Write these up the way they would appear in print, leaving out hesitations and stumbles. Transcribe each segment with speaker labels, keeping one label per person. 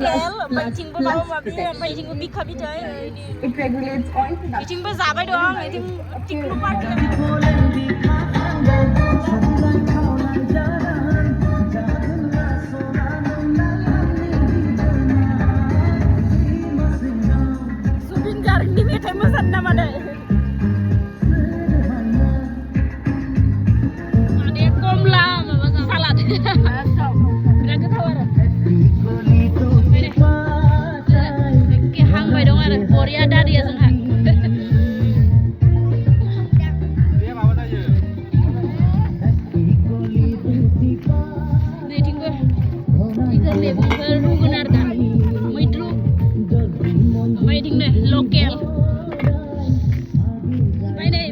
Speaker 1: local biting ba biting bika bitai
Speaker 2: It regulates oil production.
Speaker 1: biting ba zabai dong biting tiklu party subin garing di metai masan nama deh ada komla salad berangkat tawar ke hang bai dong ada Korea dari ya sengha nih tinggal ikan lebu baru benar dah maidru waiting deh lokal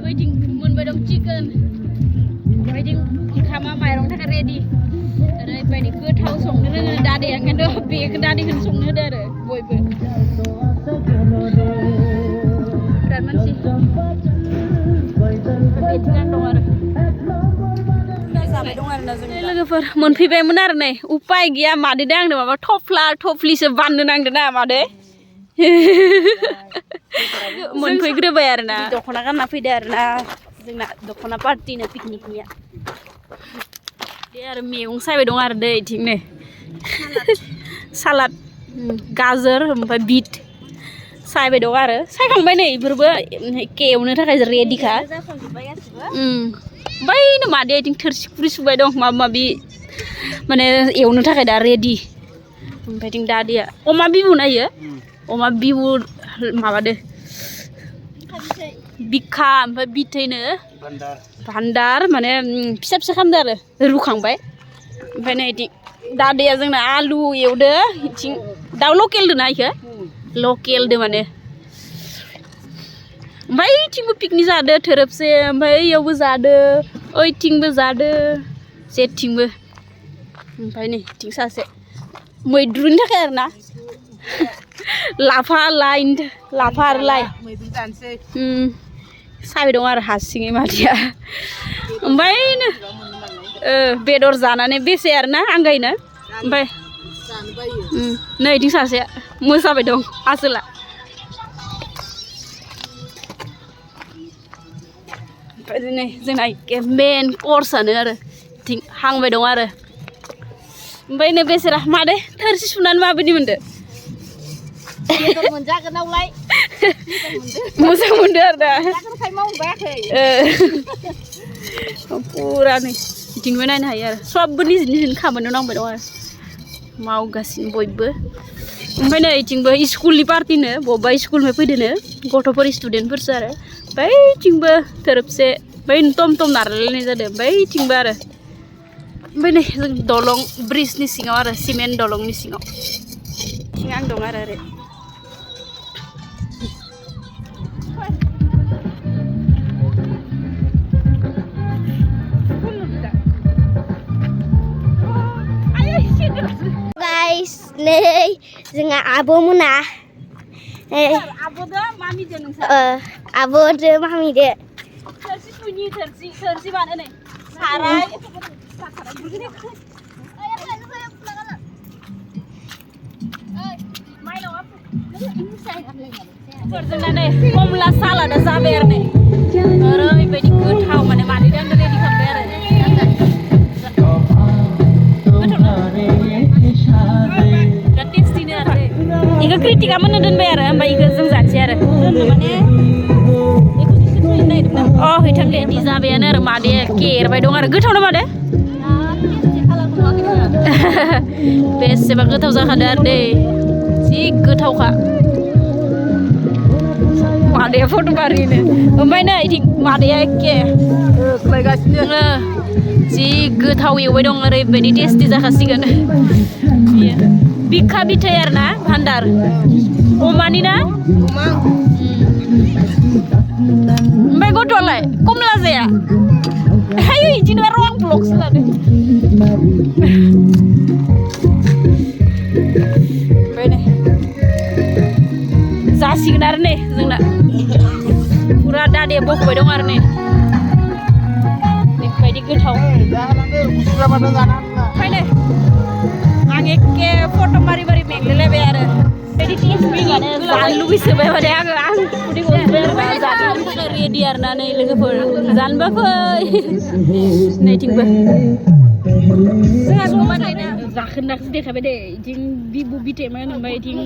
Speaker 1: waiting mun bai dong chicken waiting khama mai dong thak ready ada bai ni ke thau song ne da de kan do be kan da de kan song ne da boi be dan man sih kan dong ada लोगोफोर मोनफैबायमोन आरो नै उपाय गैया मादे आंनो माबा थफ्लिसो बाननो नांदों ना मादे मोनफैग्रोबाय आरो ना दखना गानना फैदो आरो ना जोंना दखना पार्टिनो पिकनिकनिया बे आरो मैगं सायबाय दं आरो दै इथिंनो सालाद गाजर ओमफ्राय बिट सायबाय दं आरो सायखांबाय नै इफोरबो एवनो थाखाय रेडिखा बैनो मादे इथिं थोरसि खुरि सुबाय दं माबा माबि माने एवनो थाखाय दा रेडि ओमफ्राय थिं दादिया अमा बिबु नायो अमा बिबु माबादो बिखा ओमफ्राय बिथैनो भान्दार माने फिसा फिसा खालामदो आरो रुखांबाय ओमफ्राय नै इथिं दादिया जोंना आलु एवदो इथिं दाउ लकेलदो ना इखो लकेलदो माने ओमफ्राय इथिंबो पिकनिक जादो थोरोबसे ओमफ्राय इयावबो जादो ओइथिंबो जादो जेथिंबो ओमफ्राय नै इथिं सासे मैद्रुनि थाखाय आरो ना लाफा आरो लाइ
Speaker 3: मैद्रु जानोसै
Speaker 1: सायबाय दं आरो हारसिङै मादिया ओमफ्राय बेदर जानानै बेसे आरो ना आंगायनो ओमफ्राय
Speaker 3: जानो बायो
Speaker 1: नै इथिं सासे मोसाबाय दं आसोला ओमफ्राय नै जोंना मेन कर्सआनो आरो इथिं हांबाय दं आरो ओमफ्राय नै बेसेरा मादे थोरसि सुनानै माबायदि मोनदो
Speaker 3: बेदर मोनजागोन नावलाय
Speaker 1: मोजां मोनदो आरो दा
Speaker 3: जागोनखाय मावबायाखै
Speaker 1: पुरा नै इथिंबो नायनो हायो आरो सबबो निजिनि खामानियाव नांबाय दं आरो मावगासिनो बयबो ओमफ्राय नै इथिंबो स्कुलनि पार्टिनो बबेबा स्कुलनिफ्राय फैदोनो गथ'फोर स्टुडेन्टफोरसो आरो ओमफ्राय इथिंबो थोरोबसे ओमफ्राय टम नारलायलायनाय जादों ओमफ्राय इथिंबो आरो ओमफ्राय नै जों दलं ब्रिजनि सिङाव आरो सिमेन्ट दलंनि सिङाव इथिं आं दं आरो ओरै
Speaker 4: guys नै जोंहा आब'मोना
Speaker 1: आब'दो मामिदो नोंसा
Speaker 4: आब'दो मामिदो
Speaker 1: थोरसि सुनि थोरसि बानो नै साराय जोंना नै कमला सालादा जाबाय आरो नै ओरैबायदि गोथाव माने मादैदो आंनो रेडि खालामबाय आरो इखो क्रिटिका मोननो दोनबाय आरो ओमफ्राय इखो जों जानोसै आरो माने हैथां दे इदि जाबायानो आरो मादे केरबाय दं आरो गोथाव ना मादे बेसेबा गोथाव जाखादो आरो दै जि गोथावखा मादैया फट' बारिनो ओमफ्राय नै इथिं मादैया एखे
Speaker 3: लायगासिनो
Speaker 1: जि गोथाव एवबाय दं ओरैबायदि टेस्टि जाखासिगोन बिखा बिथै आरो ना भान्दार अमानि ना ओमफ्राय गथ'आलाय कमला जाया हाय इदिनो रं ब्लगसो लादों ओमफ्राय नै जासिगोन आरो नै जोंना पुरा दादिया बखबाय दं आरो नै बेबायदि गोथाव फैनो आं एखे फट' मारि मारि मेंलायलायबाय जानो लुगैसोबाय माने आं उदै गसोबाय जानो थाखाय रेडि आरोना नै लोगोफोर जानोबा फै नैथिंबो जोंहा जमायना जाखोनासो देखायबाय दे इथिं बिबु बिथेमोन ओमफ्राय इथिं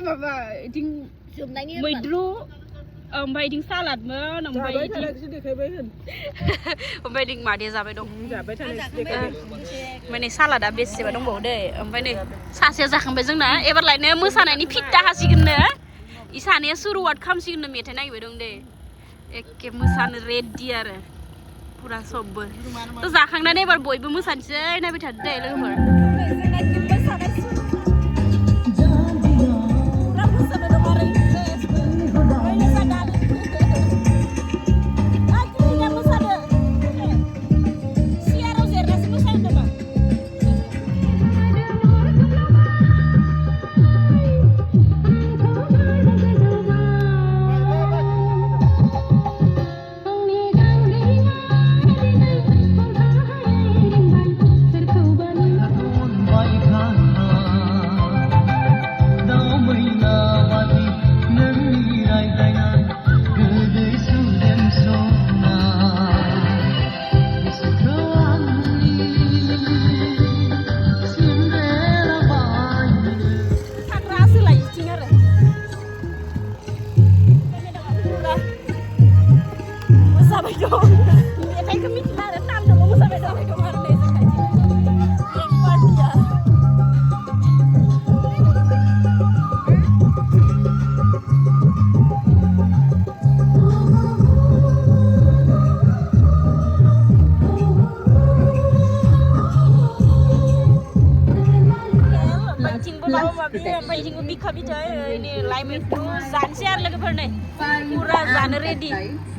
Speaker 1: माबा इथिं मैद्रु ओमफ्राय इथिं सालादमोन ओमफ्राय इथिं ओमफ्राय इथिं मादे जाबाय दं माने सालादा बेसेबा दंबावो दे ओमफ्राय नै सासेया जाखांबाय जोंना एबारलायनो मोसानायनि फिट्टा हासिगोननो इ सानैया सुरुवात खालामसिगोननो मेथाइ नागिरबाय दं दे एखे मोसानो रेडि आरो पुरा सबबो थ' जाखांनानै एबार बयबो मोसानोसै नायबाय थादो दे लोगोफोर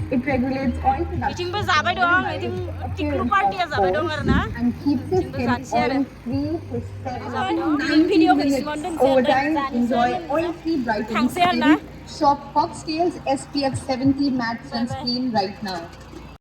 Speaker 2: It regulates oil production and keeps your skin oil-free for 7 minutes. Over time, enjoy oil-free brightening skin. Shop Foxtail's SPF 70 matte sunscreen right now.